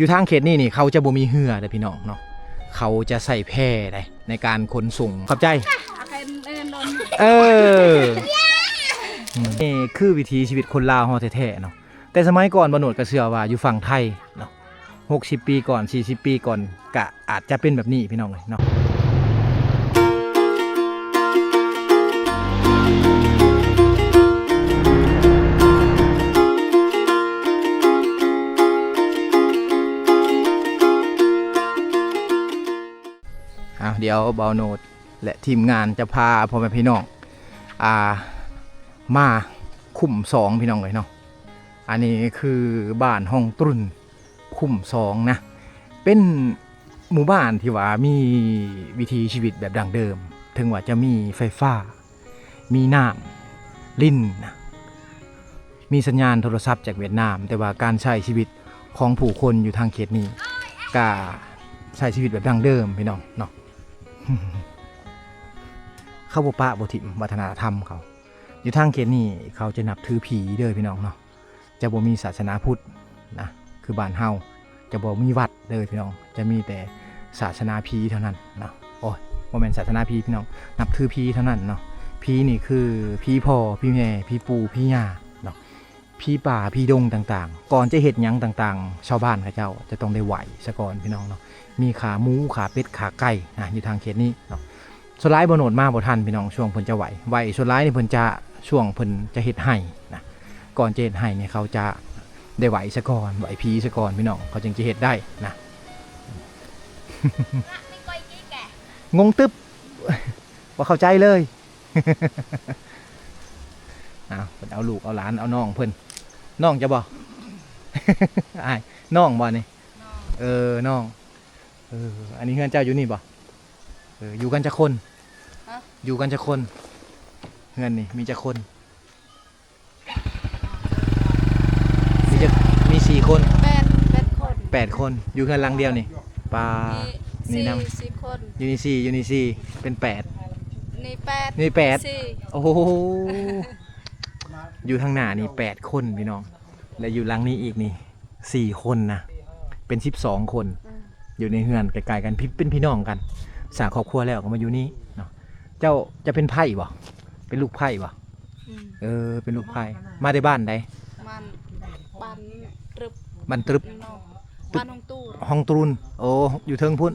ຢູ່ທາງເຂດນີ້ນີ້ ເຂົາຈະບໍ່ມີເຮືອເດ້ພີ່ນ້ອງເນາະ, ເຂົາຈະໃຊ້ແພໃດ ໃນການຂົນສົ່ງ. ຂອບໃຈ. ເອີ ນີ້ຄືວິຖີຊີວິດຄົນລາວເຮົາແທ້ໆເນາະ. ແຕ່ສະໄໝກ່ອນ ບ່າວໂນດກໍເຊື່ອວ່າຢູ່ຝັ່ງໄທເນາະ ຫົກສິບປີກ່ອນ ສີ່ສິບປີກ່ອນ ກະອາດຈະເປັນແບບນີ້ພີ່ນ້ອງເອີຍເນາະ. ເອົາ ດຽວບ່າວໂນດ ແລະ ທີມງານຈະພາພໍ່ແມ່ພີ່ນ້ອງ ອ່າ ມາຄຸ້ມສອງ ພີ່ນ້ອງເອີຍເນາະ. ອັນນີ້ຄືບ້ານຮ່ອງຕຣຸນຄຸ້ມສອງນະ, ເປັນໝູ່ບ້ານທີ່ວ່າມີວິຖີຊີວິດແບບດັ້ງເດີມ, ເຖິງວ່າຈະມີໄຟຟ້າ, ມີນ້ຳລິນນະ, ມີສັນຍານໂທລະສັບຈາກຫວຽດນາມ, ແຕ່ວ່າການໃຊ້ຊີວິດຂອງຜູ້ຄົນຢູ່ທາງເຂດນີ້ ກະໃຊ້ຊີວິດແບບດັ້ງເດີມ ພີ່ນ້ອງເນາະ. ເຂົາບໍ່ປະບໍ່ຖິ້ມວັດທະນະທຳເຂົາ. ຢູ່ທາງເຂດນີ້ເຂົາຈະນັບຖືຜີເດີພີ່ນ້ອງເນາະ, ຈະບໍ່ມີສາສະໜາພຸດນະ ຄືບ້ານເຮົາ ຈະບໍ່ມີວັດເດີພີ່ນ້ອງ, ຈະມີແຕ່ສາສະໜາຜີເທົ່ານັ້ນນະ. ໂອ້ຍ ບໍ່ແມ່ນສາສະໜາຜີພີ່ນ້ອງ, ນັບຖືຜີເທົ່ານັ້ນເນາະ. ຜີນີ້ຄືຜີພໍ່ ຜີແມ່ ຜີປູ່ ຜີຍ່າເນາະ. ຜີປ່າຜີດົງຕ່າງໆ ກ່ອນຈະເຮັດຫຍັງຕ່າງໆ ຊາວບ້ານເຂົາເຈົ້າຈະຕ້ອງໄດ້ໄຫວ້ສາກ່ອນພີ່ນ້ອງເນາະ. ມີຂ້າໝູ ຂ້າເປັດ ຂ້າໄກ່ນະ ຢູ່ທາງເຂດນີ້ເນາະ. ສ່ວນຫຼາຍບ່າວໂນດມາບໍ່ທັນພີ່ນ້ອງ, ຊ່ວງເພິ່ນຈະໄຫວ້ ໄຫວ້ ສ່ວນຫຼາຍນີ້ເພິ່ນຈະ ຊ່ວງເພິ່ນຈະເຮັດໄຮ່ນະ. ກ່ອນຈະເຮັດໄຮ່ນີ້ເຂົາຈະໄດ້ໄຫວ້ສາກ່ອນ ໄຫວ້ຜີສາກ່ອນພີ່ນ້ອງ, ເຂົາຈຶ່ງຈະເຮັດໄດ້ນະ. ງົງຕຶບ ບໍ່ເຂົ້າໃຈເລີຍ. ອ້າວ ເພິ່ນເອົາລູກເອົາຫຼານເອົານ້ອງເພິ່ນ. ນ້ອງເຈົ້າບໍ່? ອ້າຍ ນ້ອງບໍ່ນີ້? ນ້ອງ. ເອີ ນ້ອງ. ເອີ ອັນນີ້ເຮືອນເຈົ້າຢູ່ນີ້ບໍ່? ເອີ ຢູ່ກັນຈັກຄົນ? ຮະ? ຢູ່ກັນຈັກຄົນ? ເຮືອນນີ້ມີຈັກຄົນ? ມີຈັກ ມີສີ່ຄົນ? ແປດ ແປດຄົນ ແປດຄົນ ຢູ່ເຮືອນຫຼັງດຽວນີ້. ປາ ມີ ນີ້ນຳ ສີ່ ສີ່ຄົນ ຢູ່ນີ້ສີ່ ຢູ່ນີ້ສີ່ ເປັນແປດ ນີ້ແປດ ນີ້ແປດ ສີ່ ໂອ້ໂຫ ຢູ່ທາງໜ້ານີ້ແປດຄົນພີ່ນ້ອງ ແລະ ຢູ່ຫຼັງນີ້ອີກນີ້ສີ່ຄົນນະ ເປັນສິບສອງຄົນ. ອືມ ຢູ່ໃນເຮືອນໃກ້ໆກັນ ເປັນພີ່ນ້ອງກັນ ສ້າງຄອບຄົວແລ້ວກໍມາຢູ່ນີ້ເນາະ. ເຈົ້າ ເຈົ້າເປັນໃພ້ບໍ່? ເປັນລູກໃພ້ບໍ່? ອືມ ເອີ ເປັນລູກໃພ້. ມາແຕ່ບ້ານໃດ? ບ້ານ ບ້ານຕຣຶບ ບ້ານຕຣຶບ ບ້ານຮ່ອງຕຣຸນ ຮ່ອງຕຣຸນ. ໂອ້ ຢູ່ເທິງພຸ້ນ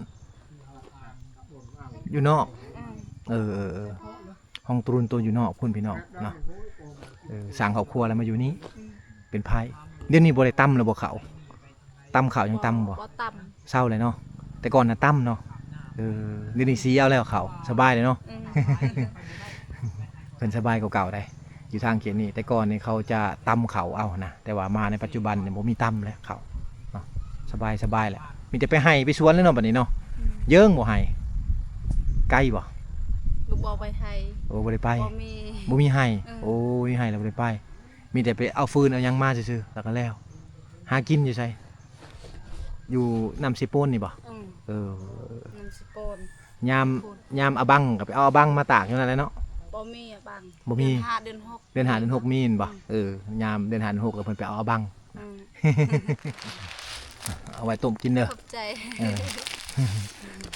ຢູ່ນອກ. ອືມ ເອີ ເອີ ເອີ ຮ່ອງຕຣຸນໂຕຢູ່ນອກພຸ້ນພີ່ນ້ອງເນາະ. ເອີ ສ້າງຄອບຄົວແລ້ວມາຢູ່ນີ້ ອືມ ເປັນໃພ້. ດຽວນີ້ບໍ່ໄດ້ຕຳແລ້ວບໍ່ເຂົ້າ? ຕຳເຂົ້າຍັງຕຳບໍ່? ບໍ່ຕຳ ເຊົາແລ້ວເນາະ. ແຕ່ກ່ອນນະຕຳເນາະ. ເອີ ດຽວນີ້ສີເອົາແລ້ວເຂົ້າ ສະບາຍເລີຍເນາະ. ອືມ ເພິ່ນສະບາຍກວ່າເກົ່າໃດ໋ ຢູ່ທາງເຂດນີ້. ແຕ່ກ່ອນນີ້ເຂົາຈະຕຳເຂົ້າເອົານະ ແຕ່ວ່າມາໃນປັດຈຸບັນນີ້ບໍ່ມີຕຳແລ້ວເຂົ້າເນາະ. ສະບາຍ ສະບາຍແຫຼະ ມີແຕ່ໄປໄຮ່ໄປສວນແລ້ວເນາະບັດນີ້ເນາະ. ອືມ ເຢິງບໍ່ໄຮ່? ໄກບໍ່? ກໍບໍ່ໄປໄຮ່. ໂອ້ ບໍ່ໄດ້ໄປ ບໍ່ມີ ບໍ່ມີໄຮ່. ເອີ ໂອ້ ມີໄຮ່ແລ້ວບໍ່ໄດ້ໄປ. ມີແຕ່ໄປເອົາຟືນເອົາຫຍັງມາຊື່ໆ ແລ້ວກໍແລ້ວ. ຫາກິນຢູ່ໃສ? ຢູ່ນ້ຳເຊໂປນນີ້ບໍ່? ອືມ ເອີ ນ້ຳເຊໂປນ. ຍາມ ຍາມອາບັງກໍໄປເອົາອາບັງມາຕາກຢູ່ນັ້ນແຫຼະເນາະ. ບໍ່ມີອາບັງ ບໍ່ມີ. ເດືອນຫ້າເດືອນຫົກ ເດືອນຫ້າເດືອນຫົກມີແມ່ນບໍ່? ອືມ ເອີ ຍາມເດືອນຫ້າເດືອນຫົກກໍເພິ່ນໄປເອົາອາບັງ. ອືມ ເອົາໄວ້ຕົ້ມກິນເດີ. ຂອບໃຈ. ເອີ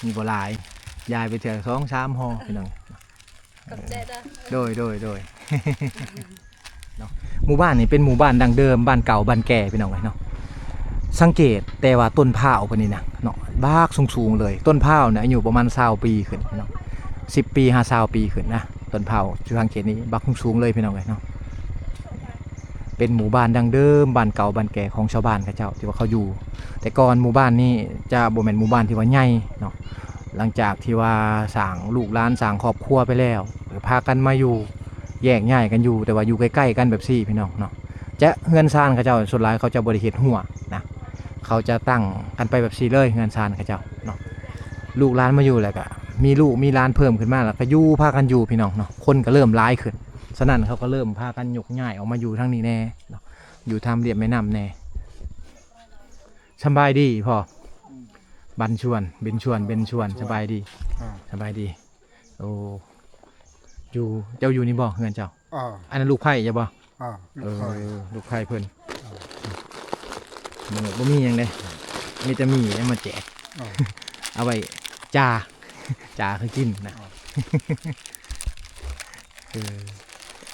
ມີບໍ່ຫຼາຍ ຢາຍໄປເທື່ອສອງສາມຫໍ່ພີ່ນ້ອງ. ຂອບໃຈເດີ. ໂດຍ ໂດຍ ໂດຍ ເນາະ. ໝູ່ບ້ານນີ້ເປັນໝູ່ບ້ານດັ້ງເດີມ ບ້ານເກົ່າບ້ານແກ່ພີ່ນ້ອງເອີຍເນາະ. ສັງເກດແຕ່ວ່າຕົ້ນພ້າວເພິ່ນນີ້ນະເນາະ ບັກສູງໆເລີຍ. ຕົ້ນພ້າວນີ້ອາຍຸປະມານຊາວປີຂຶ້ນພີ່ນ້ອງ ສິບປີຫາຊາວປີຂຶ້ນນະ. ຕົ້ນພ້າວຢູ່ທາງເຂດນີ້ບັກສູງໆເລີຍພີ່ນ້ອງເອີຍເນາະ. ເປັນໝູ່ບ້ານດັ້ງເດີມ ບ້ານເກົ່າບ້ານແກ່ຂອງຊາວບ້ານເຂົາເຈົ້າທີ່ວ່າເຂົາຢູ່. ແຕ່ກ່ອນໝູ່ບ້ານນີ້ຈະບໍ່ແມ່ນໝູ່ບ້ານທີ່ວ່າໃຫຍ່ເນາະ. ຫຼັງຈາກທີ່ວ່າສ້າງ ລູກຫຼານສ້າງຄອບຄົວໄປແລ້ວ ກໍພາກັນມາຢູ່ ແຍກຍ້າຍກັນຢູ່ ແຕ່ວ່າຢູ່ໃກ້ໆກັນແບບຊີ້ພີ່ນ້ອງເນາະ. ຈະເຮືອນຊານເຂົາເຈົ້າ ສ່ວນຫຼາຍເຂົາເຈົ້າບໍ່ໄດ້ເຮັດຮົ້ວນະ ເຂົາຈະຕັ້ງກັນໄປແບບຊີ້ເລີຍ ເຮືອນຊານເຂົາເຈົ້າເນາະ. ລູກຫຼານມາຢູ່ແລ້ວກໍມີລູກມີຫຼານເພີ່ມຂຶ້ນມາ ແລ້ວກໍຢູ່ ພາກັນຢູ່ພີ່ນ້ອງເນາະ. ຄົນກໍເລີ່ມຫຼາຍຂຶ້ນ ສະນັ້ນເຂົາກໍເລີ່ມພາກັນຍົກຍ້າຍອອກມາຢູ່ທາງນີ້ແດ່ເນາະ ຢູ່ທາງລຽບແມ່ນ້ຳແດ່. ສຳບາຍດີພໍ່ ອືມ ບັນຊວນ ເບັນຊວນ ເບັນຊວນ ສະບາຍດີ. ອ່າ ສະບາຍດີ. ໂອ້ ຢູ່ ເຈົ້າຢູ່ນີ້ບໍ່ ເຮືອນເຈົ້າ? ອ່າ ອັນນັ້ນລູກໃພ້ເຈົ້າບໍ່? ອ່າ ເອີ ລູກໃພ້ ລູກໃພ້ເພິ່ນ. ອ່າ ບໍ່ ບໍ່ມີຫຍັງເດ້. ມີແຕ່ໝີ່ເດ້ມາແຈກ ເອົາໄວ້ຈ່າ ຈ່າຄືກິນນະ. ເອີ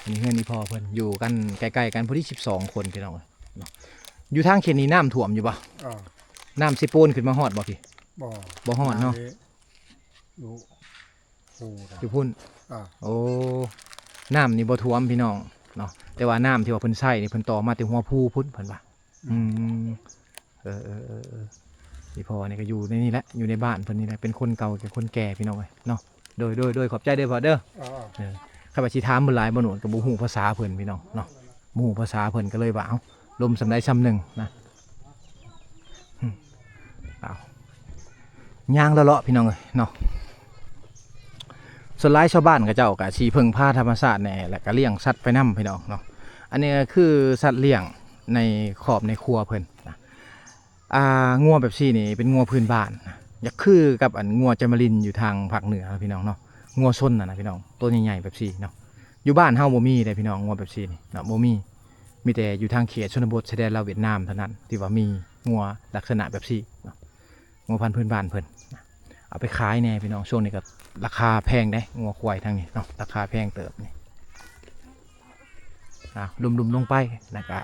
ອັນນີ້ເຮືອນອີ່ພໍ່ເພິ່ນ ຢູ່ກັນໃກ້ໆກັນ ພໍດີສິບສອງຄົນພີ່ນ້ອງເອີຍເນາະ. ຢູ່ທາງເຂດນີ້ນ້ຳຖ້ວມຢູ່ບໍ່? ເອີ ນ້ຳເຊໂປນຂຶ້ນມາຮອດບໍ່ພີ່? ບໍ່ ບໍ່ຮອດເນາະ. ຢູ່ພູ ຢູ່ພຸ້ນ. ເອີ ໂອ້ ນ້ຳນີ້ບໍ່ຖ້ວມພີ່ນ້ອງເນາະ ແຕ່ວ່ານ້ຳທີ່ວ່າເພິ່ນໃຊ້ນີ້ ເພິ່ນຕໍ່ມາແຕ່ຫົວພູພຸ້ນ ເພິ່ນວ່າ. ອືມ ເອີໆໆ ອີ່ພໍ່ນີ້ກໍຢູ່ໃນນີ້ແຫຼະ ຢູ່ໃນບ້ານເພິ່ນນີ້ແຫຼະ ເປັນຄົນເກົ່າແກ່ຄົນແກ່ພີ່ນ້ອງເອີຍເນາະ. ໂດຍໆໆ ຂອບໃຈເດີພໍ່ເດີ. ເອີ ເອີ ເອີ ຂ້າພະຊິຖາມເພິ່ນຫຼາຍ ບໍ່ໜູນກໍບໍ່ຮູ້ພາສາເພິ່ນພີ່ນ້ອງເນາະ ບໍ່ຮູ້ພາສາເພິ່ນ ກໍເລີຍວ່າ ເອົ້າ ລົມສ່ຳໃດສ່ຳໜຶ່ງນະ. ເອົ້າ ຍ່າງເລາະໆ ພີ່ນ້ອງເອີຍເນາະ. ສ່ວນຫຼາຍຊາວບ້ານເຂົາເຈົ້າກໍຊິເພິ່ງພາທຳມະຊາດແດ່ ແລ້ວກໍລ້ຽງສັດໄປນຳພີ່ນ້ອງເນາະ. ອັນນີ້ກໍຄືສັດລ້ຽງໃນຄອບໃນຄົວເພິ່ນນະ. ອ່າ ງົວແບບຊີ້ນີ້ເປັນງົວພື້ນບ້ານນະ ຢາກຄືກັບອັນງົວຈາມາລິນຢູ່ທາງພາກເໜືອພີ່ນ້ອງເນາະ. ງົວຊົນຫັ້ນນະພີ່ນ້ອງ ໂຕໃຫຍ່ໆແບບຊີ້ເນາະ. ຢູ່ບ້ານເຮົາບໍ່ມີເດ້ພີ່ນ້ອງ ງົວແບບຊີ້ນີ້ເນາະ ບໍ່ມີ. ມີແຕ່ຢູ່ທາງເຂດຊົນນະບົດຊາຍແດນລາວຫວຽດນາມເທົ່ານັ້ນ ທີ່ວ່າມີງົວລັກສະນະແບບຊີ້ເນາະ. ງົວພັນພື້ນບ້ານເພິ່ນນະ ເອົາໄປຂາຍແດ່ພີ່ນ້ອງ. ຊ່ວງນີ້ກໍລາຄາແພງເດ້ ງົວຄວາຍທາງນີ້ເນາະ ລາຄາແພງເຕີບນີ້. ອ່າ ລຸ່ມໆລົງໄປ ແລ້ວກະ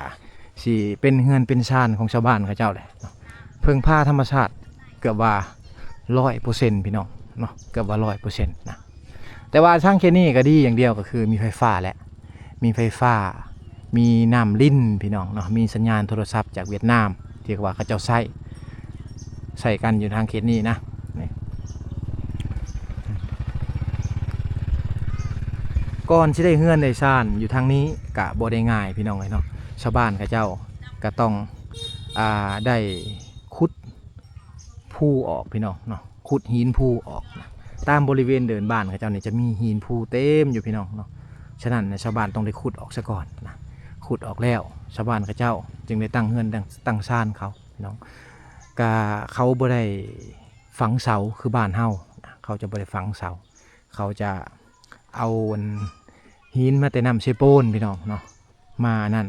ຊິເປັນເຮືອນເປັນຊານຂອງຊາວບ້ານເຂົາເຈົ້າແຫຼະເນາະ. ເພິ່ງພາທຳມະຊາດເກືອບວ່າຮ້ອຍເປີເຊັນພີ່ນ້ອງເນາະ ເກືອບວ່າຮ້ອຍເປີເຊັນນະ. ແຕ່ວ່າທາງເຂດນີ້ກໍດີຢ່າງດຽວ ກໍຄືມີໄຟຟ້າແຫຼະ ມີໄຟຟ້າ ມີນ້ຳລິນພີ່ນ້ອງເນາະ ມີສັນຍານໂທລະສັບຈາກຫວຽດນາມ ທີ່ວ່າເຂົາເຈົ້າໃຊ້ ໃຊ້ກັນຢູ່ທາງເຂດນີ້ນະ. ນີ້ ກ່ອນຊິໄດ້ເຮືອນໄດ້ຊານຢູ່ທາງນີ້ກະບໍ່ໄດ້ງ່າຍພີ່ນ້ອງເອີຍເນາະ. ຊາວບ້ານເຂົາເຈົ້າກະຕ້ອງ ອ່າ ໄດ້ຂຸດພູອອກພີ່ນ້ອງເນາະ ຂຸດຫີນພູອອກນະ. ຕາມບໍລິເວນເດີ່ນບ້ານເຂົາເຈົ້ານີ້ຈະມີຫີນພູເຕັມຢູ່ພີ່ນ້ອງເນາະ. ສະນັ້ນຊາວບ້ານຕ້ອງໄດ້ຂຸດອອກສາກ່ອນນະ ຂຸດອອກແລ້ວ ຊາວບ້ານເຂົາເຈົ້າຈຶ່ງໄດ້ຕັ້ງເຮືອນ ຕັ້ງ ຕັ້ງຊານເຂົາພີ່ນ້ອງ. ກະເຂົາບໍ່ໄດ້ຝັງເສົາຄືບ້ານເຮົານະ ເຂົາຈະບໍ່ໄດ້ຝັງເສົາ ເຂົາຈະເອົາອັນຫີນມາແຕ່ນ້ຳເຊໂປນພີ່ນ້ອງເນາະ ມາອັນນັ້ນ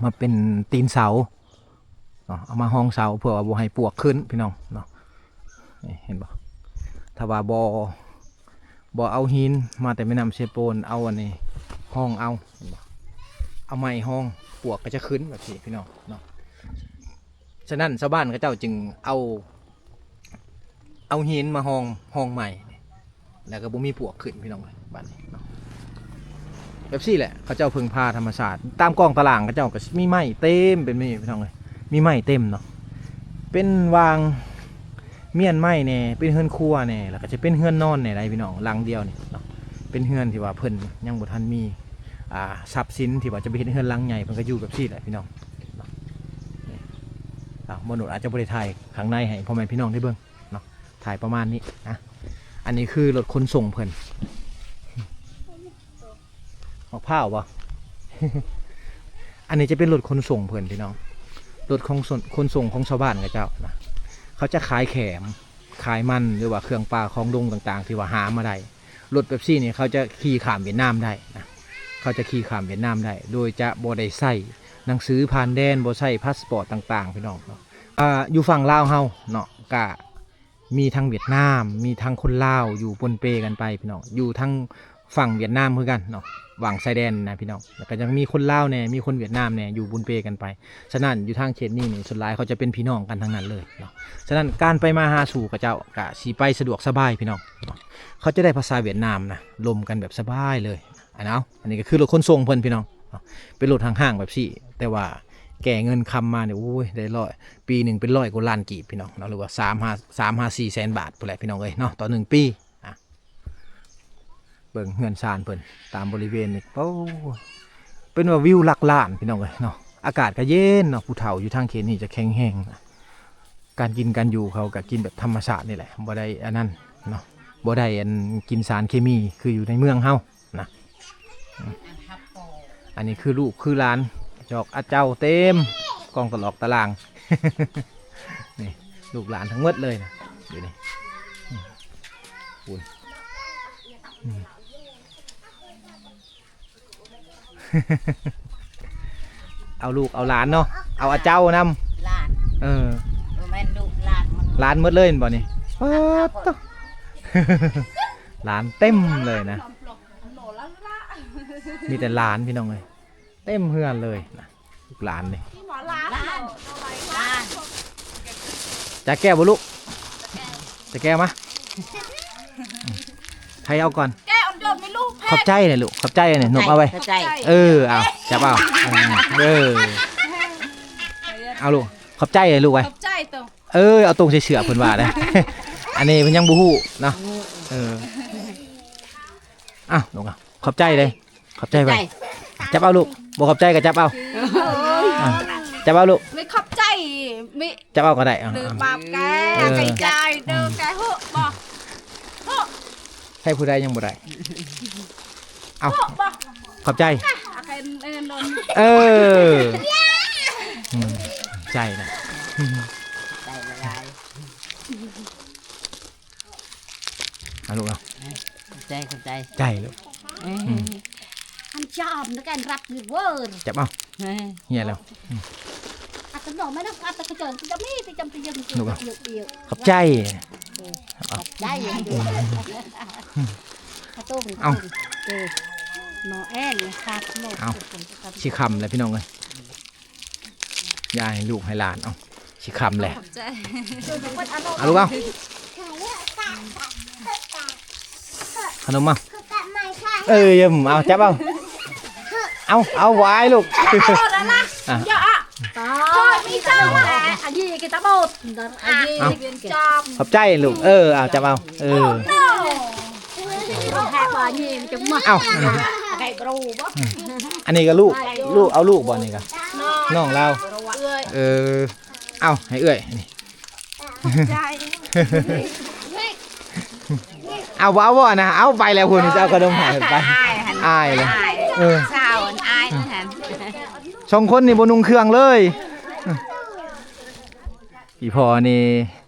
ມາເປັນຕີນເສົາເນາະ ເອົາມາຮອງເສົາ ເພື່ອວ່າບໍ່ໃຫ້ປວກຂຶ້ນພີ່ນ້ອງເນາະ. ນີ້ເຫັນບໍ່ ຖ້າວ່າບໍ່ ບໍ່ເອົາຫີນມາແຕ່ແມ່ນ້ຳເຊໂປນ ເອົາອັນນີ້ຮອງເອົາ ເຫັນບໍ່ ເອົາໄມ້ຮອງ ປວກກໍຈະຂຶ້ນແບບນີ້ພີ່ນ້ອງເນາະ. ສະນັ້ນຊາວບ້ານເຂົາເຈົ້າຈຶ່ງເອົາ ເອົາຫີນມາຮອງ ຮອງໄມ້ ແລ້ວກໍບໍ່ມີປວກຂຶ້ນພີ່ນ້ອງເອີຍ ບາດນີ້ເນາະ. ແບບຊີ້ແຫຼະ ເຂົາເຈົ້າເພິ່ງພາທຳມະຊາດ ຕາມກ້ອງຕາລ່າງເຂົາເຈົ້າກໍມີໄມ້ເຕັມເປັນນີ້ພີ່ນ້ອງເອີຍ ມີໄມ້ເຕັມເນາະ. ເປັນຫວ່າງ ມ້ຽນໄມ້ແດ່ ເປັນເຮືອນຄົວແດ່ ແລ້ວກໍຈະເປັນເຮືອນນອນແດ່ໄດ໋ພີ່ນ້ອງ ຫຼັງດຽວນີ້ເນາະ. ເປັນເຮືອນທີ່ວ່າເພິ່ນຍັງບໍ່ທັນມີ ອ່າ ຊັບສິນທີ່ວ່າຈະໄປເຮັດເຮືອນຫຼັງໃຫຍ່ ເພິ່ນກໍຢູ່ແບບຊີ້ແຫຼະພີ່ນ້ອງເນາະ. ນີ້ ອ້າວ ມະນຸດອາດຈະບໍ່ໄດ້ຖ່າຍຂ້າງໃນໃຫ້ພໍ່ແມ່ພີ່ນ້ອງໄດ້ເບິ່ງເນາະ ຖ່າຍປະມານນີ້ນະ. ອັນນີ້ຄືລົດຂົນສົ່ງເພິ່ນ ໝາກພ້າວບໍ່? ອັນນີ້ຈະເປັນລົດຂົນສົ່ງເພິ່ນພີ່ນ້ອງ ລົດຂອງ ຂົນສົ່ງຂອງຊາວບ້ານເຂົາເຈົ້ານະ. ເຂົາຈະຂາຍແຂມ ຂາຍມັນ ຫຼືວ່າເຄື່ອງປ່າຂອງດົງຕ່າງໆ ທີ່ວ່າຫາມາໄດ້. ລົດແບບຊີ້ນີ້ເຂົາຈະຂີ່ຂ້າມຫວຽດນາມໄດ້ນະ ເຂົາຈະຂີ່ຂ້າມຫວຽດນາມໄດ້ ໂດຍຈະບໍ່ໄດ້ໃຊ້ໜັງສືຜ່ານແດນ ບໍ່ໃຊ້ພາສປອດຕ່າງໆ ພີ່ນ້ອງເນາະ. ອ່າ ຢູ່ຝັ່ງລາວເຮົາເນາະ ກະ ມີທັງຫວຽດນາມ ມີທັງຄົນລາວຢູ່ປົນເປກັນໄປພີ່ນ້ອງ ຢູ່ທາງຝັ່ງຫວຽດນາມຄືກັນເນາະ ຫວ່າງຊາຍແດນນະພີ່ນ້ອງ. ແລ້ວກໍຍັງມີຄົນລາວແດ່ ມີຄົນຫວຽດນາມແດ່ ຢູ່ປົນເປກັນໄປ. ສະນັ້ນຢູ່ທາງເຂດນີ້ນີ້ ສ່ວນຫຼາຍເຂົາຈະເປັນພີ່ນ້ອງກັນທັງນັ້ນເລີຍເນາະ. ສະນັ້ນການໄປມາຫາສູ່ເຂົາເຈົ້າກະຊິໄປສະດວກສະບາຍພີ່ນ້ອງເນາະ. ເຂົາຈະໄດ້ພາສາຫວຽດນາມນະ ລົມກັນແບບສະບາຍເລີຍ. ອັນເອົາ ອັນນີ້ກໍຄືລົດຂົນສົ່ງເພິ່ນພີ່ນ້ອງເນາະ ເປັນລົດຫ້າງໆແບບຊີ້ ແຕ່ວ່າແກ່ເງິນຄຳມານີ້ ໂອ້ຍ ໄດ້ຮ້ອຍ ປີໜຶ່ງເປັນຮ້ອຍກວ່າລ້ານກີບພີ່ນ້ອງເນາະ ຫຼືວ່າສາມຫາ ສາມຫາສີ່ແສນບາດພຸ້ນແຫຼະພີ່ນ້ອງເອີຍເນາະ ຕໍ່ໜຶ່ງປີ. ອ່ະ ເບິ່ງເຮືອນຊານເພິ່ນຕາມບໍລິເວນນີ້ ໂອ້ ເປັນວ່າວິວຫຼັກລ້ານພີ່ນ້ອງເອີຍເນາະ. ອາກາດກໍເຢັນເນາະ ຜູ້ເຖົ້າຢູ່ທາງເຂດນີ້ຈະແຂງແຮງນະ ການກິນການຢູ່ເຂົາກໍກິນແບບທຳມະຊາດນີ້ແຫຼະ ບໍ່ໄດ້ອັນນັ້ນເນາະ ບໍ່ໄດ້ອັນກິນສານເຄມີຄືຢູ່ໃນເມືອງເຮົາ ນະ. ອັນນີ້ຄືລູກຄືຫຼານ ຈອກອາເຈົ້າເຕັມກ້ອງຕະຫຼອກຕະລ່າງ ນີ້ລູກຫຼານທັງໝົດເລີຍນະ ຢູ່ນີ້ ອືມ ພຸ້ນ ອືມ ເອົາລູກເອົາຫຼານເນາະ ເອົາອາເຈົ້ານຳ ຫຼານ ເອີ ບໍ່ແມ່ນ ຫຼານໝົດເລີຍແມ່ນບໍ່ນີ້? ປາດໂທ້ ຫຼານເຕັມເລີຍນະ ມີແຕ່ຫຼານພີ່ນ້ອງເອີຍ ເຕັມເຮືອນເລີຍນະ ລູກຫຼານນີ້. ຈາແກ້ວບໍ່ລູກ? ຈາແກ້ວມາ ໃຜເອົາກ່ອນ? ຂອບໃຈເດ້ລູກ ຂອບໃຈເດ້ ນົບເອົາໄວ້. ເອີ ເອົາ ຈັບເອົາ ເອີ ເອົາລູກ ຂອບໃຈເດ້ລູກໄວ້. ເອີ ເອົາຕົງໃສ່ເສື້ອເພິ່ນວ່າເດ້ ອັນນີ້ເພິ່ນຍັງບໍ່ຮູ້ເນາະ. ເອີ ເອົາລູກ ຂອບໃຈເດ້ ຂອບໃຈໄວ້. ຈັບເອົາລູກ ບໍ່ຂອບໃຈກໍຈັບເອົາ ຈັບເອົາລູກ ໄມ່ຂອບໃຈ ໄມ່ ຈັບເອົາກໍໄດ້ ເອີ ບາບແກ ເອີ ໃຈເດີແກ ເຮີ ບໍ່ ເຮີ ໃຜຜູ້ໃດຍັງບໍ່ໄດ້? ເອົາ ຂອບໃຈ ເອີ ໃຈນະ ໃຈຫຼາຍໆ. ເອົາລູກເອົາ ຂອບໃຈ ຂອບໃຈ ໃຈລູກ. ອັນຈອມນະແກນຮັບຢູ່ເວີ ຈັບເອົາ ເຮຍແລ້ວ ອັດຕະໂນມັດ ອັດຕະກະເຈີນ ຈຳນີ້ ຈຳຕິຍັງ ລູກເອົາ ຂອບໃຈ ຂອບໃຈ ເອົາ ໜໍແອນຄັບ ເອົາ ຊິຄ່ຳແລ້ວພີ່ນ້ອງເອີຍ. ຢ່າໃຫ້ລູກໃຫ້ຫຼານ ເອົາ ຊິຄ່ຳແຫຼະ ຂອບໃຈ ເອົາລູກເອົາ ຂະໜົມມາ ເອີ ເອີ ເອົາ ຈັບເອົາ ເອົາ ເອົາ ບໍ່ອາຍລູກ ອ່ະ ຂອບໃຈລູກ ເອີ ເອົາ ຈັບເອົາ ເອີ ເອົາ ອັນນີ້ກໍລູກ ລູກ ເອົາລູກບໍ່ ນີ້ກໍນ້ອງລາວ ເອີ ເອົາ ໃຫ້ເອື້ອຍນີ້ ເອົາບໍ່ ເອົາບໍ່ນະ ເອົາໄປແລ້ວພຸ້ນ ຈະເອົາຂະໜົມໃຫ້ໄປ ອາຍແລ້ວ ເອີ ສາວອາຍຫັ້ນ ສອງຄົນນີ້ບໍ່ນຸ່ງເຄື່ອງເລີຍ ອີ່ພໍ່ນີ້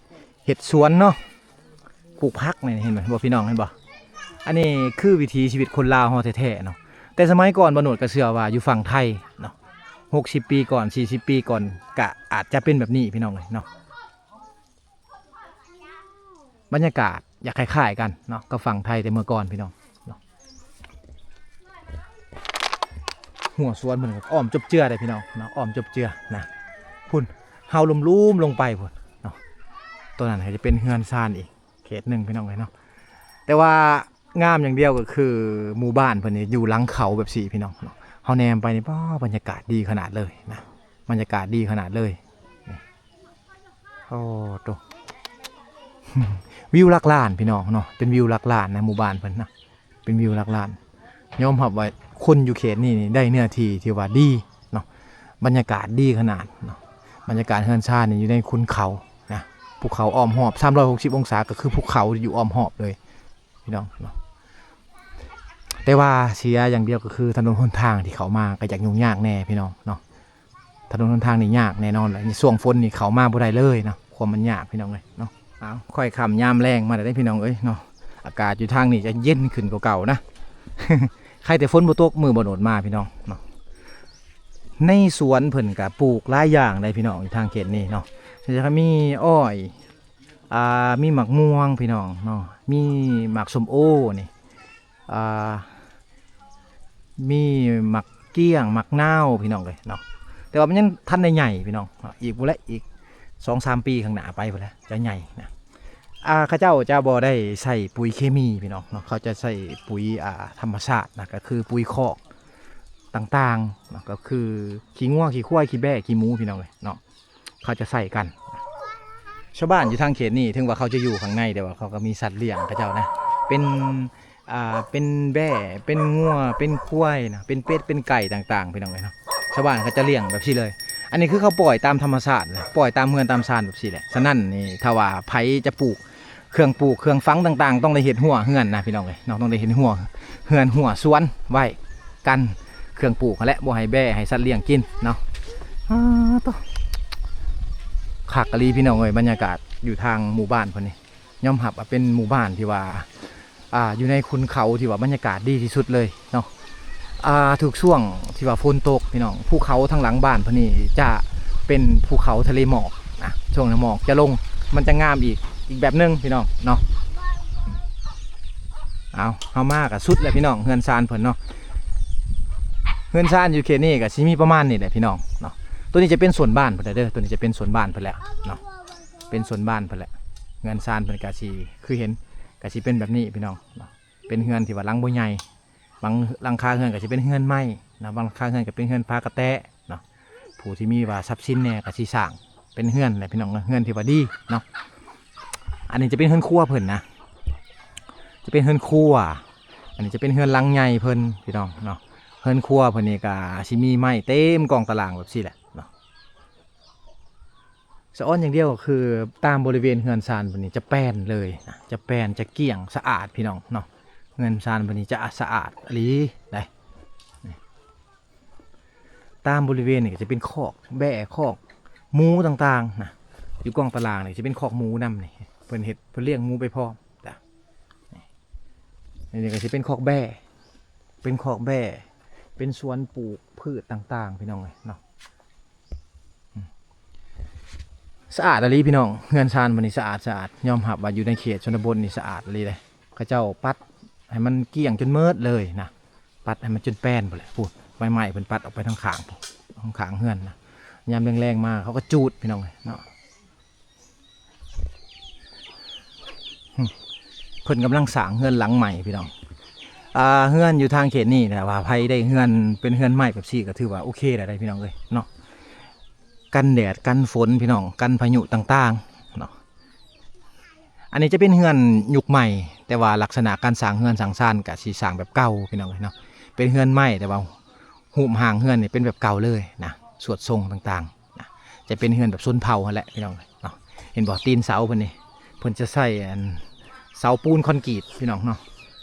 ເຮັດສວນເນາະ ປູກຜັກນີ້ ເຫັນບໍ່ພີ່ນ້ອງ ເຫັນບໍ່? ອັນນີ້ຄືວິຖີຊີວິດຄົນລາວເຮົາແທ້ໆເນາະ ແຕ່ສະໄໝກ່ອນ ບ່າວໂນດກໍເຊື່ອວ່າຢູ່ຝັ່ງໄທເນາະ ຫົກສິບປີກ່ອນ ສີ່ສິບປີກ່ອນ ກະອາດຈະເປັນແບບນີ້ພີ່ນ້ອງເອີຍເນາະ. ບັນຍາກາດຢາກຄ້າຍໆກັນເນາະ ກັບຝັ່ງໄທແຕ່ເມື່ອກ່ອນພີ່ນ້ອງເນາະ. ຮົ້ວສວນເພິ່ນກໍອ້ອມຈົບເຈືອໄດ໋ພີ່ນ້ອງເນາະ ອ້ອມຈົບເຈືອນະ ພຸ້ນ ເຮົາລຸ່ມໆລົງໄປພຸ້ນເນາະ ຕົວນັ້ນກໍຈະເປັນເຮືອນຊານອີກເຂດໜຶ່ງພີ່ນ້ອງເອີຍເນາະ. ແຕ່ວ່າງາມຢ່າງດຽວກໍຄືໝູ່ບ້ານເພິ່ນນີ້ຢູ່ຫຼັງເຂົາແບບຊີ້ພີ່ນ້ອງເນາະ ເຮົາແນມໄປນີ້ ປ້າ ບັນຍາກາດດີຂະໜາດເລີຍນະ ບັນຍາກາດດີຂະໜາດເລີຍ. ໂອ້ໂຕ ວິວຫຼັກລ້ານພີ່ນ້ອງເນາະ ເປັນວິວຫຼັກລ້ານນະ ໝູ່ບ້ານເພິ່ນນະ ເປັນວິວຫຼັກລ້ານ. ຍອມຮັບວ່າຄົນຢູ່ເຂດນີ້ນີ້ໄດ້ເນື້ອທີ່ທີ່ວ່າດີເນາະ ບັນຍາກາດດີຂະໜາດເນາະ. ບັນຍາກາດເຮືອນຊານນີ້ຢູ່ໃນຄຸນເຂົານະ ພູເຂົາອ້ອມຮອບສາມຮ້ອຍຫົກສິບອົງສາ ກໍຄືພູເຂົາທີ່ຢູ່ອ້ອມຮອບເລີຍ ພີ່ນ້ອງເນາະ. ແຕ່ວ່າເສຍຢ່າງດຽວກໍຄືຖະໜົນຫົນທາງທີ່ເຂົ້າມາກໍຢາກຫຍຸ້ງຍາກແດ່ພີ່ນ້ອງເນາະ. ຖະໜົນຫົນທາງນີ້ຍາກແນ່ນອນແຫຼະ ໃນຊ່ວງຝົນນີ້ເຂົ້າມາບໍ່ໄດ້ເລີຍເນາະ ຄວາມມັນຍາກພີ່ນ້ອງເອີຍເນາະ. ອ້າວ ຄ່ອຍຄ່ຳຍາມແລງມາແລ້ວເດ້ພີ່ນ້ອງເອີຍເນາະ ອາກາດຢູ່ທາງນີ້ຈະເຢັນຂຶ້ນກວ່າເກົ່ານະ ໃຄແຕ່ຝົນບໍ່ຕົກມື້ບໍ່ໂດນມາພີ່ນ້ອງເນາະ. ໃນສວນເພິ່ນກະປູກຫຼາຍຢ່າງໃດ໋ພີ່ນ້ອງ ຢູ່ທາງເຂດນີ້ເນາະ ຈະມີອ້ອຍ ອ່າ ມີໝາກມ່ວງພີ່ນ້ອງເນາະ ມີໝາກສົ້ມໂອນີ້ ອ່າ ມີໝາກກ້ຽງ ໝາກນາວພີ່ນ້ອງເອີຍເນາະ. ແຕ່ວ່າມັນຍັງທັນໄດ້ໃຫຍ່ພີ່ນ້ອງເນາະ ອີກພຸ້ນແຫຼະ ອີກສອງສາມປີຂ້າງໜ້າໄປພຸ້ນແຫຼະຈະໃຫຍ່ນະ. ອ່າ ເຂົາເຈົ້າຈະບໍ່ໄດ້ໃຊ້ປຸ໋ຍເຄມີພີ່ນ້ອງເນາະ ເຂົາຈະໃຊ້ປຸ໋ຍ ອ່າ ທຳມະຊາດນະ ກໍຄືປຸ໋ຍຄອກຕ່າງໆເນາະ ກໍຄືຂີ້ງົວ ຂີ້ຄວາຍ ຂີ້ແບ້ ຂີ້ໝູພີ່ນ້ອງເອີຍເນາະ. ເຂົາຈະໃຊ້ກັນ ຊາວບ້ານຢູ່ທາງເຂດນີ້ ເຖິງວ່າເຂົາຈະຢູ່ຂ້າງໃນ ແຕ່ວ່າເຂົາກໍມີສັດລ້ຽງເຂົາເຈົ້ານະ ເປັນ ອ່າ ເປັນແບ້ ເປັນງົວ ເປັນຄວາຍນະ ເປັນເປັດ ເປັນໄກ່ຕ່າງໆ ພີ່ນ້ອງເອີຍເນາະ. ຊາວບ້ານເຂົາຈະລ້ຽງແບບຊີ້ເລີຍ ອັນນີ້ຄືເຂົາປ່ອຍຕາມທຳມະຊາດນະ ປ່ອຍຕາມເຮືອນຕາມຊານແບບຊີ້ແຫຼະ. ສະນັ້ນນີ້ ຖ້າວ່າໃຜຈະປູກ ເຄື່ອງປູກເຄື່ອງຝັງຕ່າງໆ ຕ້ອງໄດ້ເຮັດຮົ້ວເຮືອນນະພີ່ນ້ອງເອີຍເນາະ ຕ້ອງໄດ້ເຮັດຮົ້ວເຮືອນຮົ້ວສວນໄວ້ ກັນເຄື່ອງປູກຫັ້ນແຫຼະ ບໍ່ໃຫ້ແບ້ໃຫ້ສັດລ້ຽງກິນເນາະ. ອ້າໂຕ ຄັກອີ່ຫຼີພີ່ນ້ອງເອີຍ ບັນຍາກາດຢູ່ທາງໝູ່ບ້ານເພິ່ນນີ້ ຍອມຮັບວ່າເປັນໝູ່ບ້ານທີ່ວ່າ ອ່າ ຢູ່ໃນຄຸນເຂົາທີ່ວ່າບັນຍາກາດດີທີ່ສຸດເລີຍເນາະ. ອ່າ ທຸກຊ່ວງທີ່ວ່າຝົນຕົກພີ່ນ້ອງ ພູເຂົາທາງຫຼັງບ້ານເພິ່ນນີ້ຈະເປັນພູເຂົາທະເລໝອກນະ ຊ່ວງນັ້ນໝອກຈະລົງ ມັນຈະງາມອີກ ອີກແບບໜຶ່ງພີ່ນ້ອງເນາະ. ເອົາ ເຮົາມາກໍສຸດແລ້ວພີ່ນ້ອງ ເຮືອນຊານເພິ່ນເນາະ. ເຮືອນຊານຢູ່ເຂດນີ້ກໍຊິມີປະມານນີ້ແຫຼະພີ່ນ້ອງເນາະ. ຕົວນີ້ຈະເປັນສວນບ້ານເພິ່ນແຫຼະເດີ ຕົວນີ້ຈະເປັນສວນບ້ານເພິ່ນແຫຼະເນາະ ເປັນສວນບ້ານເພິ່ນແຫຼະ. ເຮືອນຊານເພິ່ນກໍຊິຄືເຫັນ ກໍຊິເປັນແບບນີ້ພີ່ນ້ອງເນາະ. ເປັນເຮືອນທີ່ວ່າຫຼັງບໍ່ໃຫຍ່ ບາງຫຼັງຄາເຮືອນກໍຊິເປັນເຮືອນໄມ້ເນາະ ບາງຫຼັງຄາເຮືອນກໍເປັນເຮືອນຝາກະແຕະເນາະ. ຜູ້ທີ່ມີວ່າຊັບສິນແດ່ກໍຊິສ້າງເປັນເຮືອນແຫຼະພີ່ນ້ອງເນາະ ເຮືອນທີ່ວ່າດີເນາະ. ອັນນີ້ຈະເປັນເຮືອນຄົວເພິ່ນນະ ຈະເປັນເຮືອນຄົວ. ອັນນີ້ຈະເປັນເຮືອນຫຼັງໃຫຍ່ເພິ່ນພີ່ນ້ອງເນາະ. ເຮືອນຄົວເພິ່ນນີ້ກໍຊິມີໄມ້ເຕັມກອງຕະລ່າງແບບຊີ້ແຫຼະເນາະ. ສະອອນຢ່າງດຽວກໍຄືຕາມບໍລິເວນເຮືອນຊານເພິ່ນນີ້ຈະແປນເລີຍນະ ຈະແປນ ຈະກ້ຽງ ສະອາດພີ່ນ້ອງເນາະ. ເຮືອນຊານເພິ່ນນີ້ຈະສະອາດອີ່ຫຼີໄດ໋. ຕາມບໍລິເວນນີ້ກໍຈະເປັນຄອກແບ້ ຄອກໝູຕ່າງໆນະ. ຢູ່ກອງຕະລ່າງນີ້ຈະເປັນຄອກໝູນຳນີ້ ເພິ່ນເຮັດ ເພິ່ນລ້ຽງໝູໄປພ້ອມ. ນີ້ກໍຊິເປັນຄອກແບ້ ເປັນຄອກແບ້ ເປັນສວນປູກພືດຕ່າງໆ ພີ່ນ້ອງເອີຍເນາະ. ອືມ ສະອາດອີ່ຫຼີພີ່ນ້ອງ ເຮືອນຊານເພິ່ນນີ້ສະອາດ ສະອາດ ຍອມຮັບວ່າຢູ່ໃນເຂດຊົນນະບົດນີ້ສະອາດອີ່ຫຼີເດ້. ເຂົາເຈົ້າປັດໃຫ້ມັນກ້ຽງຈົນໝົດເລີຍນະ ປັດໃຫ້ມັນຈົນແປນພຸ້ນແຫຼະ. ພຸ້ນ ໃບໄມ້ເພິ່ນປັດອອກໄປທາງຂ້າງພຸ້ນ ທາງຂ້າງເຮືອນນະ. ຍາມແລງໆມາເຂົາກໍຈູດ ພີ່ນ້ອງເອີຍເນາະ. ເພິ່ນກຳລັງສ້າງເຮືອນຫຼັງໃໝ່ພີ່ນ້ອງ. ອ່າ ເຮືອນຢູ່ທາງເຂດນີ້ນະ ວ່າໃຜໄດ້ເຮືອນເປັນເຮືອນໄມ້ແບບຊີ້ກໍຖືວ່າໂອເຄແລ້ວໄດ໋ພີ່ນ້ອງເອີຍເນາະ. ກັນແດດກັນຝົນພີ່ນ້ອງ ກັນພາຍຸຕ່າງໆເນາະ. ອັນນີ້ຈະເປັນເຮືອນຍຸກໃໝ່ ແຕ່ວ່າລັກສະນະການສ້າງເຮືອນສ້າງຊານກໍຊິສ້າງແບບເກົ່າພີ່ນ້ອງເອີຍເນາະ. ເປັນເຮືອນໄມ້ ແຕ່ວ່າຮູບຮ່າງເຮືອນນີ້ເປັນແບບເກົ່າເລີຍນະ ສວດຊົງຕ່າງໆ ນະ ຈະເປັນເຮືອນແບບຊົນເຜົ່າຫັ້ນແຫຼະພີ່ນ້ອງເນາະ. ເຫັນບໍ່ ຕີນເສົາເພິ່ນນີ້ ເພິ່ນຈະໃຊ້ອັນເສົາປູນຄອນກຣີດພີ່ນ້ອງເນາະ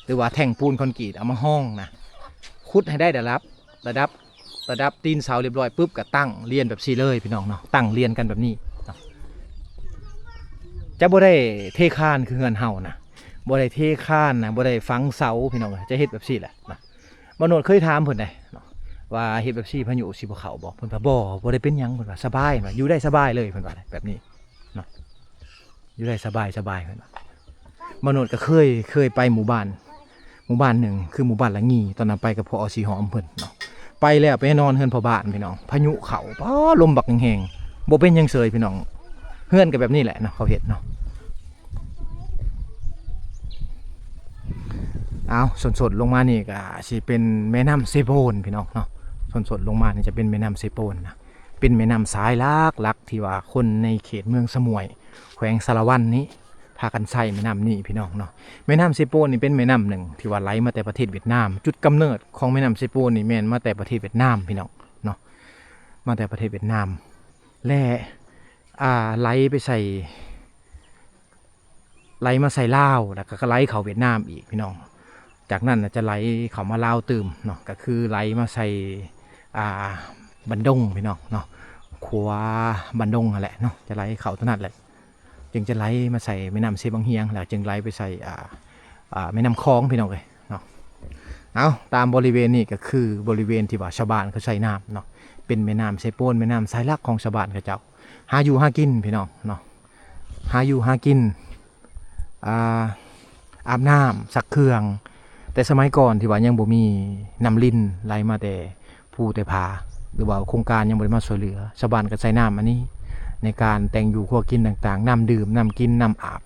ຫຼືວ່າແທ່ງປູນຄອນກຣີດເອົາມາຮອງນະ. ຂຸດໃຫ້ໄດ້ລະດັບ ລະດັບ ລະດັບຕີນເສົາລຽບຮ້ອຍປຶບ ກໍຕັ້ງລຽນແບບຊີ້ເລີຍພີ່ນ້ອງເນາະ ຕັ້ງລຽນກັນແບບນີ້ເນາະ. ຈະບໍ່ໄດ້ເທຄານຄືເຮືອນເຮົານະ ບໍ່ໄດ້ເທຄານນະ ບໍ່ໄດ້ຝັງເສົາພີ່ນ້ອງເອີຍ ຈະເຮັດແບບຊີ້ແຫຼະເນາະ. ບ່າວໂນດເຄີຍຖາມເພິ່ນເດ້ເນາະ ວ່າເຮັດແບບຊີ້ພາຍຸຊິບໍ່ເຂົ້າບໍ່? ເພິ່ນວ່າບໍ່ ບໍ່ໄດ້ເປັນຫຍັງ ເພິ່ນວ່າສະບາຍ ວ່າຢູ່ໄດ້ສະບາຍເລີຍ ເພິ່ນວ່າແບບນີ້ເນາະ ຢູ່ໄດ້ສະບາຍ ສະບາຍ ເພິ່ນວ່າ. ບ່າວໂນດກໍເຄີຍ ເຄີຍໄປໝູ່ບ້ານ ໝູ່ບ້ານໜຶ່ງ ຄືໝູ່ບ້ານລະງີ ຕອນນັ້ນໄປກັບພໍ່ອອດສີຫອມເພິ່ນເນາະ. ໄປແລ້ວໄປນອນເຮືອນພໍ່ບ້ານພີ່ນ້ອງ ພາຍຸເຂົ້າ ປ້າ ລົມບັກແຮງໆ ບໍ່ເປັນຫຍັງເສີຍພີ່ນ້ອງ. ເຮືອນກໍແບບນີ້ແຫຼະເນາະ ເຂົາເຮັດເນາະ. ອ້າວ ສົ້ນໆລົງມານີ້ກໍຊິເປັນແມ່ນ້ຳເຊໂປນພີ່ນ້ອງເນາະ. ສົ້ນໆລົງມານີ້ຈະເປັນແມ່ນ້ຳເຊໂປນນະ ເປັນແມ່ນ້ຳສາຍຫຼັກໆ ທີ່ວ່າຄົນໃນເຂດເມືອງສະໝວຍ ແຂວງສາລະວັນນີ້ ພາກັນໃຊ້ແມ່ນ້ຳນີ້ພີ່ນ້ອງເນາະ. ແມ່ນ້ຳເຊໂປນນີ້ເປັນແມ່ນ້ຳໜຶ່ງທີ່ວ່າໄຫຼມາແຕ່ປະເທດຫວຽດນາມ ຈຸດກຳເນີດຂອງແມ່ນ້ຳເຊໂປນນີ້ແມ່ນມາແຕ່ປະເທດຫວຽດນາມພີ່ນ້ອງເນາະ ມາແຕ່ປະເທດຫວຽດນາມ ແລະ ອ່າ ໄຫຼໄປໃສ່ ໄຫຼມາໃສ່ລາວ ແລ້ວກໍໄຫຼເຂົ້າຫວຽດນາມອີກພີ່ນ້ອງ. ຈາກນັ້ນຈະໄຫຼເຂົ້າມາລາວຕື່ມເນາະ ກໍຄືໄຫຼມາໃສ່ ອ່າ ບັນດົງພີ່ນ້ອງເນາະ ຂົວບັນດົງຫັ້ນແຫຼະເນາະ ຈະໄຫຼເຂົ້າຕົວນັ້ນແຫຼະ ຈຶ່ງຈະໄຫຼມາໃສ່ແມ່ນ້ຳເຊບັງຮຽງ ແລ້ວຈຶ່ງໄຫຼໄປໃສ່ ອ່າ ອ່າ ແມ່ນ້ຳຂອງພີ່ນ້ອງເອີຍເນາະ. ເອົາ ຕາມບໍລິເວນນີ້ກໍຄືບໍລິເວນທີ່ວ່າຊາວບ້ານເຂົາໃຊ້ນ້ຳເນາະ ເປັນແມ່ນ້ຳເຊໂປນ ແມ່ນ້ຳສາຍຫຼັກຂອງຊາວບ້ານເຂົາເຈົ້າ ຫາຢູ່ຫາກິນພີ່ນ້ອງເນາະ ຫາຢູ່ຫາກິນ ອ່າ ອາບນ້ຳ ຊັກເຄື່ອງ. ແຕ່ສະໄໝກ່ອນທີ່ວ່າຍັງບໍ່ມີນ້ຳລິນໄຫຼມາແຕ່ພູແຕ່ຜາ ຫຼືວ່າໂຄງການຍັງບໍ່ໄດ້ມາຊ່ວຍເຫຼືອ ຊາວບ້ານກໍໃຊ້ນ້ຳອັນນີ້ໃນການແຕ່ງຢູ່ຄົວກິນຕ່າງໆ ນ້ຳດື່ມ ນ້ຳກິນ ນ້ຳອາບ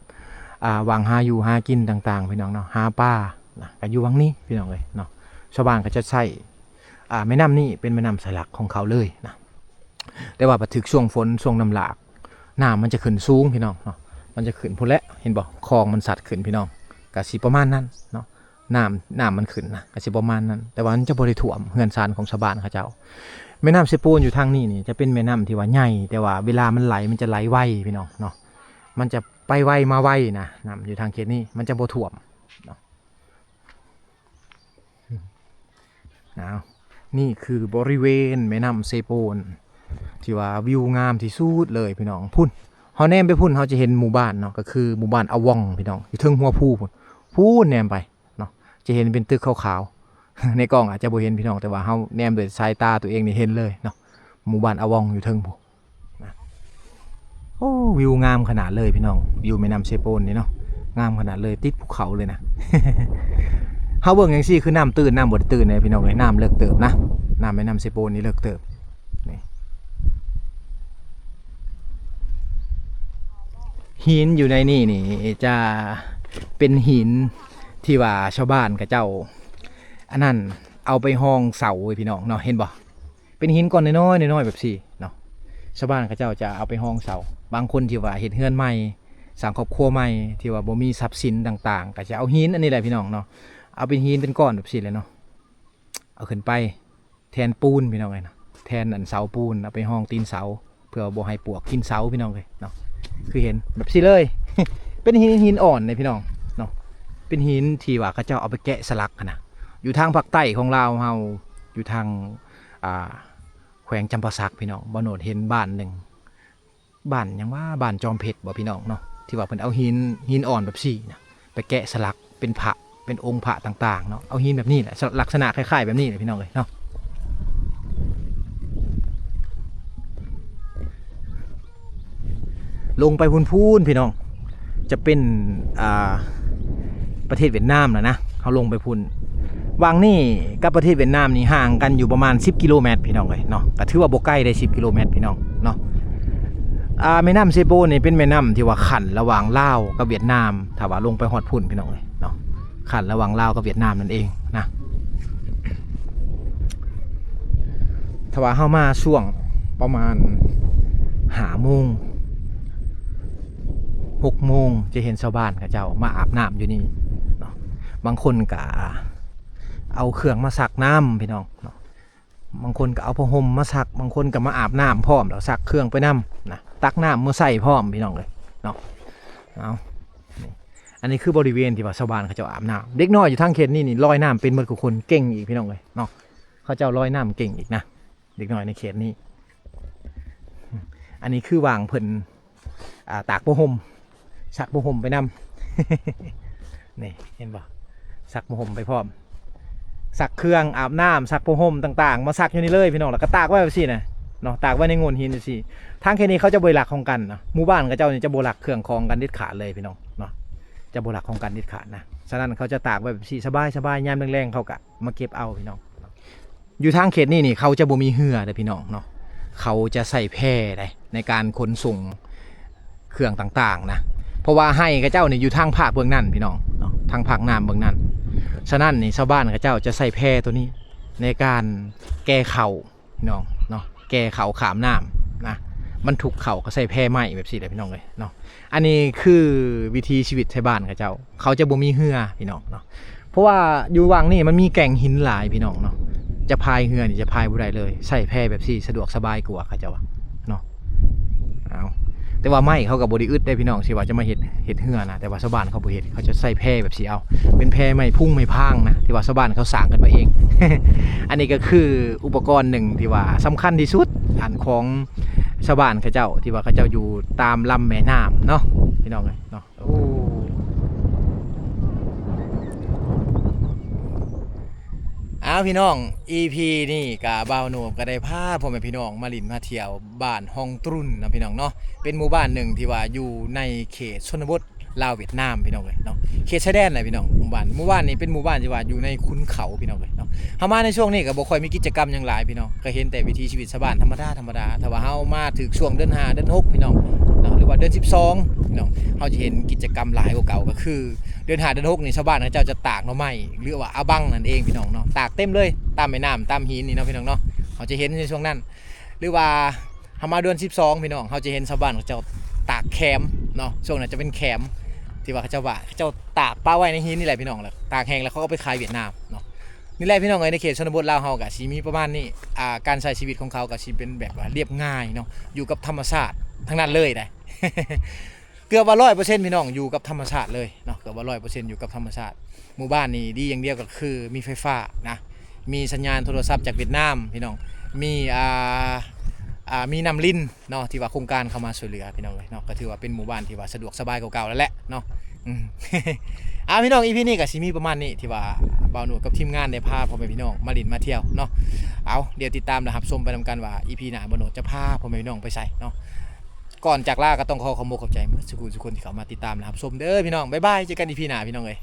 ອ່າ ຫວ່າງຫາຢູ່ຫາກິນຕ່າງໆ ພີ່ນ້ອງເນາະ ຫາປານະ ກໍຢູ່ຫວ່າງນີ້ພີ່ນ້ອງເອີຍເນາະ. ຊາວບ້ານກໍຈະໃຊ້ ອ່າ ແມ່ນ້ຳນີ້ເປັນແມ່ນ້ຳສາຍຫຼັກຂອງເຂົາເລີຍນະ. ແຕ່ວ່າບັດຖືກຊ່ວງຝົນ ຊ່ວງນ້ຳຫຼາກ ນ້ຳມັນຈະຂຶ້ນສູງພີ່ນ້ອງເນາະ ມັນຈະຂຶ້ນພຸ້ນແຫຼະ ເຫັນບໍ່ ຄອງມັນຊັດຂຶ້ນພີ່ນ້ອງ ກະຊິປະມານນັ້ນເນາະ. ນ້ຳ ນ້ຳມັນຂຶ້ນນະ ກະຊິປະມານນັ້ນ ແຕ່ວ່າມັນຈະບໍ່ໄດ້ຖ້ວມເຮືອນຊານຂອງຊາວບ້ານເຂົາເຈົ້າ. ແມ່ນ້ຳເຊໂປນຢູ່ທາງນີ້ນີ້ ຈະເປັນແມ່ນ້ຳທີ່ວ່າໃຫຍ່ ແຕ່ວ່າເວລາມັນໄຫຼ ມັນຈະໄຫຼໄວພີ່ນ້ອງເນາະ ມັນຈະໄປໄວມາໄວນະ. ນ້ຳຢູ່ທາງເຂດນີ້ມັນຈະບໍ່ຖ້ວມເນາະ. ອ້າວ ນີ້ຄືບໍລິເວນແມ່ນ້ຳເຊໂປນ ທີ່ວ່າວິວງາມທີ່ສຸດເລີຍພີ່ນ້ອງ. ພຸ້ນ ເຮົາແນມໄປພຸ້ນ ເຮົາຈະເຫັນໝູ່ບ້ານເນາະ ກໍຄືໝູ່ບ້ານອາວອງພີ່ນ້ອງ ຢູ່ເທິງຫົວພູພຸ້ນ ພຸ້ນແນມໄປເນາະ ຈະເຫັນເປັນຕຶກຂາວໆ ໃນກ້ອງອາດຈະບໍ່ເຫັນພີ່ນ້ອງ ແຕ່ວ່າເຮົາແນມດ້ວຍສາຍຕາຕົວເອງນີ້ເຫັນເລີຍເນາະ ໝູ່ບ້ານອາວອງຢູ່ເທິງພຸ້ນ. ນະ ໂ ອ້ ວິວງາມຂະໜາດເລີຍພີ່ນ້ອງ, ວິວແມ່ນ້ຳເຊໂປນນີ້ເນາະ ງາມຂະໜາດເລີຍ ຕິດພູເຂົາເລີຍນະ. ເຮົາເບິ່ງຈັ່ງຊີ້ຄືນ້ຳຕື້ນ, ນ້ຳບໍ່ໄດ້ຕື້ນເດ້ພີ່ນ້ອງເອີຍ, ນ້ຳເລິກເຕີບນະ, ນ້ຳແມ່ນ້ຳເຊໂປນນີ້ເລິກເຕີບ. ນີ້ ຫີນຢູ່ໃນນີ້ນີ້ຈະເປັນຫີນທີ່ວ່າຊາວບ້ານເຂົາເຈົ້າ ອັນນັ້ນ ເອົາໄປຮອງເສົາເວີຍພີ່ນ້ອງເນາະ, ເຫັນບໍ່? ເປັນຫີນກ້ອນນ້ອຍໆ ນ້ອຍໆ ແບບຊີ້ເນາະ, ຊາວບ້ານເຂົາເຈົ້າຈະເອົາໄປຮອງເສົາ. ບາງຄົນທີ່ວ່າເຮັດເຮືອນໃໝ່, ສ້າງຄອບຄົວໃໝ່ ທີ່ວ່າບໍ່ມີຊັບສິນຕ່າງໆ ກໍຈະເອົາຫີນອັນນີ້ແຫຼະພີ່ນ້ອງເນາະ, ເອົາເປັນຫີນເປັນກ້ອນແບບຊີ້ແຫຼະເນາະ, ເອົາຂຶ້ນໄປແທນປູນພີ່ນ້ອງເອີຍເນາະ, ແທນອັນເສົາປູນ ເອົາໄປຮອງຕີນເສົາ ເພື່ອບໍ່ໃຫ້ປວກກິນເສົາພີ່ນ້ອງເອີຍເນາະ. ຄືເຫັນແບບຊີ້ເລີຍ ເປັນຫີນ, ຫີນອ່ອນເດ້ພີ່ນ້ອງເນາະ, ເປັນຫີນທີ່ວ່າເຂົາເຈົ້າເອົາໄປແກະສະຫຼັກຫັ້ນນະ. ຢູ່ທາງພາກໃຕ້ຂອງລາວເຮົາ ຢູ່ທາງ ອ່າ ແຂວງຈຳປາສັກພີ່ນ້ອງ, ບ່າວໂນດເຫັນບ້ານໜຶ່ງ ບ້ານຫຍັງຫວາ ບ້ານຈອມເພັດບໍ່ພີ່ນ້ອງເນາະ, ທີ່ວ່າເພິ່ນເອົາຫີນ, ຫີນອ່ອນແບບຊີ້ນະ ໄປແກະສະຫຼັກເປັນພະ ເປັນອົງພະຕ່າງໆເນາະ, ເອົາຫີນແບບນີ້ແຫຼະ ສະ ລັກສະນະຄ້າຍໆແບບນີ້ແຫຼະພີ່ນ້ອງເອີຍເນາະ. ລົງໄປພຸ້ນໆ ພີ່ນ້ອງ ຈະເປັນ ອ່າ ປະເທດຫວຽດນາມແລ້ວນະ. ເຮົາລົງໄປພຸ້ນ ຫວ່າງນີ້ກັບປະເທດຫວຽດນາມນີ້ຫ່າງກັນຢູ່ປະມານສິບກິໂລແມັດພີ່ນ້ອງເອີຍເນາະ, ກໍຖືວ່າບໍ່ໄກໄດ້ສິບກິໂລແມັດພີ່ນ້ອງເນາະ. ອ່າ ແມ່ນ້ຳເຊໂປນນີ້ເປັນແມ່ນ້ຳທີ່ວ່າຂັ້ນລະຫວ່າງລາວກັບຫວຽດນາມ, ຖ້າວ່າລົງໄປຮອດພຸ້ນພີ່ນ້ອງເອີຍເນາະ, ຂັ້ນລະຫວ່າງລາວກັບຫວຽດນາມນັ້ນເອງນະ. ຖ້າວ່າເຮົາມາຊ່ວງປະມານຫ້າໂມງ ຫົກໂມງ ຈະເຫັນຊາວບ້ານເຂົາເຈົ້າມາອາບນ້ຳຢູ່ນີ້ເນາະ. ບາງຄົນກະເອົາເຄື່ອງມາຊັກນ້ຳພີ່ນ້ອງເນາະ, ບາງຄົນກະເອົາຜ້າຫົ່ມມາຊັກ, ບາງຄົນກະມາອາບນ້ຳພ້ອມ ແລ້ວຊັກເຄື່ອງໄປນຳນະ, ຕັກນ້ຳມາໃສ່ພ້ອມພີ່ນ້ອງເອີຍເນາະ. ເອົາ ນີ້ ອັນນີ້ຄືບໍລິເວນທີ່ວ່າຊາວບ້ານເຂົາເຈົ້າອາບນ້ຳ. ເດັກນ້ອຍຢູ່ທາງເຂດນີ້ນີ້ລອຍນ້ຳເປັນໝົດທຸກຄົນ, ເກັ່ງອີກພີ່ນ້ອງເອີຍເນາະ, ເຂົາເຈົ້າລອຍນ້ຳເກັ່ງອີກນະ ເດັກນ້ອຍໃນເຂດນີ້. ອັນນີ້ຄືຫວ່າງເພິ່ນ ອ່າ ຕາກຜ້າຫົ່ມ ຊັກຜ້າຫົ່ມໄປນຳ ນີ້ເຫັນບໍ່, ຊັກຜ້າຫົ່ມໄປພ້ອມ, ຊັກເຄື່ອງອາບນ້ຳ ຊັກຜ້າຫົ່ມຕ່າງໆ ມາຊັກຢູ່ນີ້ເລີຍພີ່ນ້ອງ, ແລ້ວກໍຕາກໄວ້ແບບຊີ້ນະເນາະ, ຕາກໄວ້ໃນໂງ່ນຫີນຈັ່ງຊີ້. ທາງເຂດນີ້ເຂົາຈະບໍ່ໄດ້ລັກຂອງກັນເນາະ, ໝູ່ບ້ານເຂົາເຈົ້ານີ້ຈະບໍ່ລັກເຄື່ອງຂອງກັນເດັດຂາດເລີຍພີ່ນ້ອງເນາະ, ຈະບໍ່ລັກຂອງກັນເດັດຂາດນະ. ສະນັ້ນເຂົາຈະຕາກໄວ້ແບບຊີ້ ສະບາຍໆ, ຍາມແລງໆ ເຂົາກໍມາເກັບເອົາພີ່ນ້ອງ. ຢູ່ທາງເຂດນີ້ນີ້ ເຂົາຈະບໍ່ມີເຮືອເດ້ພີ່ນ້ອງເນາະ, ເຂົາຈະໃຊ້ແພໃດ ໃນການຂົນສົ່ງເຄື່ອງຕ່າງໆນະ, ເພາະວ່າໄຮ່ເຂົາເຈົ້ານີ້ຢູ່ທາງພາກເບື້ອງນັ້ນພີ່ນ້ອງເນາະ, ທາງພາກນ້ຳເບື້ອງນັ້ນ. ສະນັ້ນນີ້ ຊາວບ້ານເຂົາເຈົ້າຈະໃຊ້ແພໂຕນີ້ໃນການແກ່ເຂົ້າພີ່ນ້ອງເນາະ, ແກ່ເຂົ້າຂ້າມນ້ຳນະ, ບັນທຸກເຂົ້າກໍໃຊ້ແພໄມ້ແບບຊີ້ແຫຼະພີ່ນ້ອງເອີຍເນາະ. ອັນນີ້ຄືວິຖີຊີວິດໄທບ້ານເຂົາເຈົ້າ, ເຂົາຈະບໍ່ມີເຮືອພີ່ນ້ອງເນາະ, ເພາະວ່າຢູ່ຫວ່າງນີ້ມັນມີແກ່ງຫີນຫຼາຍພີ່ນ້ອງເນາະ, ຈະພາຍເຮືອນີ້ຈະພາຍບໍ່ໄດ້ເລີຍ, ໃຊ້ແພແບບຊີ້ສະດວກສະບາຍກວ່າ ເຂົາເຈົ້າວ່າເນາະ. ເອົາ ແຕ່ວ່າໄມ້ເຂົາກໍບໍ່ໄດ້ອຶດເດ້ພີ່ນ້ອງ, ຊິວ່າຈະມາເຮັດ ເຮັດເຮືອນະ, ແຕ່ວ່າຊາວບ້ານເຂົາບໍ່ເຮັດ, ເຂົາຈະໃຊ້ແພແບບຊີ້ເອົາ, ເປັນແພໄມ້ພຸງໄມ້ພາງນະ ທີ່ວ່າຊາວບ້ານເຂົາສ້າງຂຶ້ນມາເອງ. ອັນນີ້ກໍຄືອຸປະກອນໜຶ່ງທີ່ວ່າສຳຄັນທີ່ສຸດ ອັນຂອງຊາວບ້ານເຂົາເຈົ້າ ທີ່ວ່າເຂົາເຈົ້າຢູ່ຕາມລຳແມ່ນ້ຳເນາະ ພີ່ນ້ອງເອີຍເນາະ. ໂອ້ ອ້າວ ພີ່ນ້ອງ ອີພີນີ້ກະບ່າວໂນບກະໄດ້ພາພໍ່ແມ່ພີ່ນ້ອງມາຫຼິ້ນມາທ່ຽວບ້ານຮ່ອງຕຣູນເນາະ ພີ່ນ້ອງເນາະ, ເປັນໝູ່ບ້ານໜຶ່ງທີ່ວ່າຢູ່ໃນເຂດຊົນນະບົດລາວຫວຽດນາມ ພີ່ນ້ອງເອີຍເນາະ, ເຂດຊາຍແດນແຫຼະພີ່ນ້ອງ. ໝູ່ບ້ານ ໝູ່ບ້ານນີ້ເປັນໝູ່ບ້ານທີ່ວ່າຢູ່ໃນຂຸນເຂົາ ພີ່ນ້ອງເອີຍເນາະ. ເຮົາມາໃນຊ່ວງນີ້ກະບໍ່ຄ່ອຍມີກິດຈະກຳຫຍັງຫຼາຍ ພີ່ນ້ອງ, ກະເຫັນແຕ່ວິຖີຊີວິດຊາວບ້ານທຳມະດາ ທຳມະດາ. ຖ້າວ່າເຮົາມາຖືກຊ່ວງເດືອນຫ້າ ເດືອນຫົກ ພີ່ນ້ອງເນາະ ຫຼືວ່າເດືອນສິບສອງ ພີ່ນ້ອງ ເຮົາຈະເຫັນກິດຈະກຳຫຼາຍກວ່າເກົ່າ ກະຄື ເດືອນຫ້າເດືອນຫົກນີ້ ຊາວບ້ານເຂົາເຈົ້າຈະຕາກໜໍ່ໄມ້ ຫຼືວ່າອາບັງນັ້ນເອງ ພີ່ນ້ອງເນາະ, ຕາກເຕັມເລີຍຕາມແມ່ນ້ຳຕາມຫີນນີ້ເນາະ ພີ່ນ້ອງເນາະ, ເຮົາຈະເຫັນໃນຊ່ວງນັ້ນ. ຫຼືວ່າເຮົາມາເດືອນສິບສອງ ພີ່ນ້ອງ ເຮົາຈະເຫັນຊາວບ້ານເຂົາເຈົ້າຕາກແຂມເນາະ, ຊ່ວງນັ້ນຈະເປັນແຂມ ທີ່ວ່າເຂົາເຈົ້າວ່າ ເຂົາເຈົ້າຕາກປະໄວ້ໃນຫີນນີ້ແຫຼະ ພີ່ນ້ອງ, ແລ້ວຕາກແຫ້ງແລ້ວເຂົາກໍໄປຂາຍຫວຽດນາມເນາະ. ນີ້ແຫຼະ ພີ່ນ້ອງເອີຍ ໃນເຂດຊົນນະບົດລາວເຮົາກະຊິມີປະມານນີ້, ອ່າ ການໃຊ້ຊີວິດຂອງເຂົາກະຊິເປັນແບບວ່າລຽບງ່າຍເນາະ, ຢູ່ກັບທຳມະຊາດທັງນັ້ນເລີຍເດ້. ເກືອບວ່າຮ້ອຍເປີເຊັນ ພີ່ນ້ອງ ຢູ່ກັບທຳມະຊາດເລີຍເນາະ, ເກືອບວ່າຮ້ອຍເປີເຊັນ ຢູ່ກັບທຳມະຊາດ. ໝູ່ບ້ານນີ້ດີຢ່າງດຽວກໍຄືມີໄຟຟ້ານະ, ມີສັນຍານໂທລະສັບຈາກຫວຽດນາມ ພີ່ນ້ອງ, ມີ ອ່າ ອ່າ ມີນ້ຳລິນເນາະ ທີ່ວ່າໂຄງການເຂົ້າມາຊ່ວຍເຫຼືອ ພີ່ນ້ອງເອີຍເນາະ, ກໍຖືວ່າເປັນໝູ່ບ້ານທີ່ວ່າສະດວກສະບາຍກວ່າເກົ່າແລ້ວແຫຼະເນາະ. ອືມ ອ່າ ພີ່ນ້ອງ ອີພີນີ້ກໍຊິມີປະມານນີ້ ທີ່ວ່າບ່າວໂນດກັບທີມງານໄດ້ພາພໍ່ແມ່ພີ່ນ້ອງມາຫຼິ້ນມາທ່ຽວເນາະ. ເອົາ ດຽວຕິດຕາມ ແລະ ຮັບຊົມໄປນຳກັນວ່າ ອີພີໜ້າບ່າວໂນດຈະພາພໍ່ແມ່ພີ່ນ້ອງໄປໃສເນາະ. ກ່ອນຈາກລາກໍຕ້ອງຂໍຂອບອົກຂອບໃຈໝົດສູ່ຜູ້ສູ່ຄົນທີ່ເຂົ້າມາຕິດຕາມ ແລະ ຮັບຊົມເດີພີ່ນ້ອງ. ບາຍບາຍ ເຈີກັນອີພີໜ້າພີ່ນ້ອງເອີຍ.